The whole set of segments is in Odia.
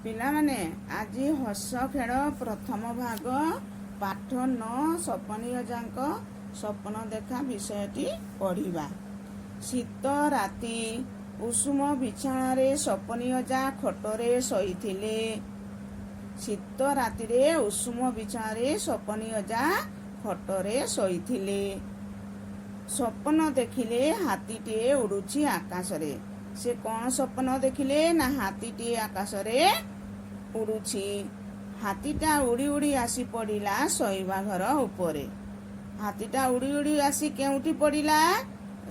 ପିଲାମାନେ, ଆଜି ହସ ଖେଳ ପ୍ରଥମ ଭାଗ, ପାଠ 9, ସପନୀ ଅଜାଙ୍କ ସପନ ଦେଖା ବିଷୟଟି ପଢ଼ିବା। ଶୀତ ରାତି। ଉଷୁମ ବିଛଣାରେ ସପନୀ ଅଜା ଖଟରେ ଶୋଇଥିଲେ। ଶୀତ ରାତିରେ ଉଷୁମ ବିଛଣାରେ ସପନୀ ଅଜା ଖଟରେ ଶୋଇଥିଲେ। ସପନ ଦେଖିଲେ ହାତୀଟିଏ ଉଡୁଛି ଆକାଶରେ। ସେ କଣ ସପନ ଦେଖିଲେ ନା ହାତୀଟିଏ ଆକାଶରେ ଉଡୁଛି। ହାତୀଟା ଉଡି ଉଡି ଆସି ପଡ଼ିଲା ଶୋଇବା ଘର ଉପରେ। ହାତୀଟା ଉଡି ଉଡି ଆସି କେଉଁଠି ପଡ଼ିଲା?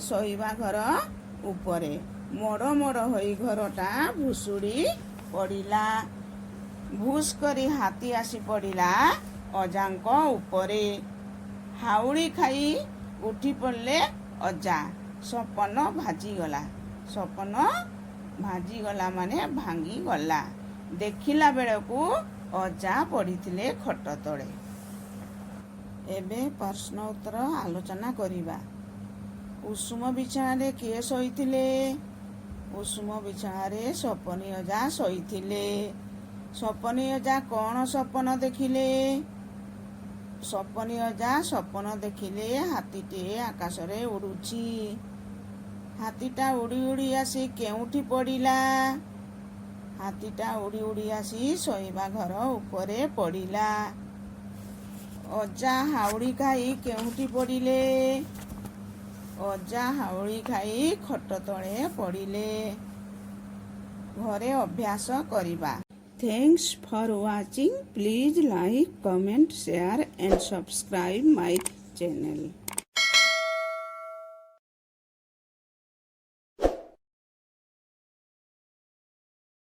ଶୋଇବା ଘର ଉପରେ। ମଡ଼ ମଡ଼ ହୋଇ ଘରଟା ଭୁଷୁଡ଼ି ପଡ଼ିଲା। ଭୁସ୍ କରି ହାତୀ ଆସି ପଡ଼ିଲା ଅଜାଙ୍କ ଉପରେ। ହାଉଳି ଖାଇ ଉଠି ପଡ଼ିଲେ ଅଜା। ସପନ ଭାଜିଗଲା। ସପନ ଭାଜିଗଲା ମାନେ ଭାଙ୍ଗିଗଲା। ଦେଖିଲା ବେଳକୁ ଅଜା ପଡ଼ିଥିଲେ ଖଟ ତଳେ। ଏବେ ପ୍ରଶ୍ନ ଉତ୍ତର ଆଲୋଚନା କରିବା। ଉଷୁମ ବିଛଣାରେ କିଏ ଶୋଇଥିଲେ? ଉଷୁମ ବିଛଣାରେ ସପନୀ ଅଜା ଶୋଇଥିଲେ। ସପନୀ ଅଜା କଣ ସପନ ଦେଖିଲେ? ସପନୀ ଅଜା ସପନ ଦେଖିଲେ ହାତୀଟିଏ ଆକାଶରେ ଉଡୁଛି। ହାତୀଟା ଉଡି ଉଡି ଆସି କେଉଁଠି ପଡ଼ିଲା? ହାତୀଟା ଉଡି ଉଡି ଆସି ଶୋଇବା ଘର ଉପରେ ପଡ଼ିଲା। ଅଜା ହାଉଳି ଖାଇ କେଉଁଠି ପଡ଼ିଲେ? ଅଜା ହାଉଳି ଖାଇ ଖଟ ତଳେ ପଡ଼ିଲେ। ଘରେ ଅଭ୍ୟାସ କରିବା। Thanks for watching. Please like, comment, share and subscribe my channel.